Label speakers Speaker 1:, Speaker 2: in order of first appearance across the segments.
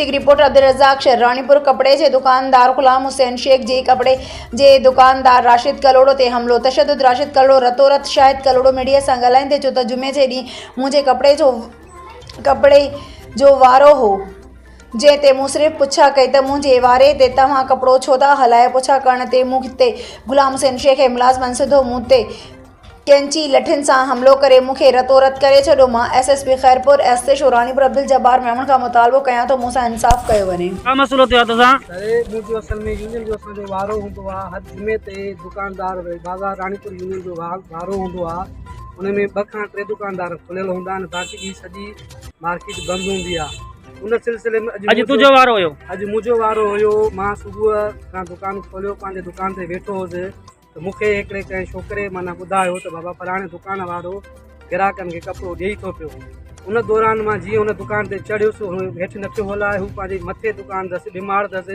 Speaker 1: District reporter Abdul Razzaq شھر راڻيپور ڪپڙي جي دڪاندار غلام حسين شيخ جي ڪپڙي جي دڪاندار راشد ڪلهوڙو تي حملو تشدد راشد ڪلهوڙو رتو رت شاهد ڪلهوڙو ميڊيا سان ڳالهائيندي چيو ته جمعي جي ڏينهن منهنجي ڪپڙي جو ڪپڙي جو وارو هو جنهن تي مون صرف پڇا ڪئي ته منهنجي واري تي توهان ڪپڙو ڇو ٿا هلايو پڇا ڪرڻ تي مون تي غلام حسين شيخ ۽ ملازمن سڌو مون تي ڪينچي لٺين سان حملو ڪري مون کي رتو رت ڪري ڇڏيو مان S S P Khairpur S H O Ranipur Abdul Jabbar Memon کان مطالبو ڪيان ٿو مون سان انصاف ڪيو وڃي.
Speaker 2: ڇا مسئلو ٿيو آهي توسان؟
Speaker 3: سر منهنجو اصل ۾ يونين جو اسان جو وارو هوندو آهي هر جمعي تي دڪاندار بازار راڻيپور يونين جو وارو هوندو آهي ان ۾ ٻه کان ٽي دڪاندار کليل هوندا آهن باقي ٻي سڄي مارڪيٽ بند هوندي آهي ان سلسلي ۾
Speaker 2: اڄ تنهنجو وارو هيو؟
Speaker 3: اڄ منهنجو وارو هيو مان صبح کان دڪان کوليو پنهنجي دڪان تي ويٺو هوس ته مون کي هڪڙي ڪنهن ڇوڪري معنيٰ ٻڌايو ته بابا فلاڻي دڪان وارو گراهڪن کي ڪپڙو ڏيئي ٿو پيو. ان دوران مان جيئن ان دڪان تي چڙهيس هو هيٺ نه پيو هلائي هو پنهنجي مٿي دڪان اٿس ٻماڙ اٿس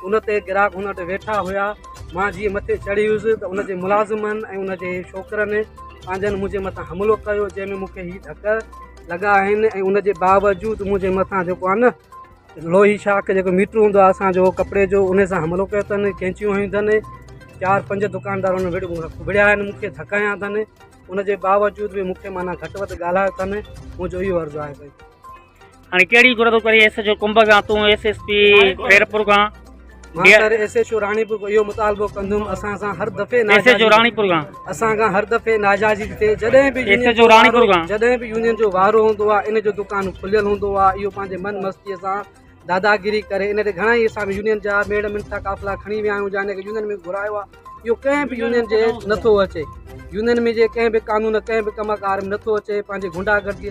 Speaker 3: ان تي گراهڪ هن وٽ ويٺا هيا مان جيئن مٿي چڙهي ويس ته ان جي ملازمن ۽ ان جي ڇوڪرن پنهنجن منهنجي مٿان حملو ڪيو جنهن ۾ مون کي هي ڌڪ لڳا آهن ۽ ان جي باوجود منهنجي مٿان جيڪو آهي نه لوهي شاخ جيڪو ميٽر هوندو آهي اسان جو ڪپڙي جو ان سان حملو ڪيو اٿن ڪينچيون هنيون اٿن چار پنج دڪاندار ان وڙهيا آهن مون کي ڌڪ هنيا اٿن ان جي باوجود به مون کي معنيٰ گهٽ وڌ ڳالهايو اٿن منهنجو اهو عرض آهي ڀئي.
Speaker 2: هاڻي ڪهڙي گهر ٿو ڪرين ايس ايڇ او ڪنب کان تون ايس ايس پي خيرپور کان.
Speaker 3: مان سر ايس ايڇ او راڻيپور کان اهو مطالبو ڪندم اسان سان هر دفعي
Speaker 2: ايس ايڇ او راڻيپور کان
Speaker 3: اسان کان هر دفعي ناجائزي ٿي ٿئي جڏهن به
Speaker 2: ايس ايڇ او راڻيپور کان
Speaker 3: جڏهن به يونين جو وارو هوندو آهي ان جو دڪان کليل هوندو آهي اهو پنهنجي من مستي سان داداگيري ڪري ان تي گهڻا ئي اسان يونين جا ميڙ منٿا قافلا کڻي ويا آهيون جا ان کي يونين ۾ گهرايو آهي اهو ڪنهن به يونين جي نٿو اچي يونين ۾ جي ڪنهن به قانون ڪنهن به ڪم ڪار ۾ نٿو اچي پنهنجي غنڊا گردي.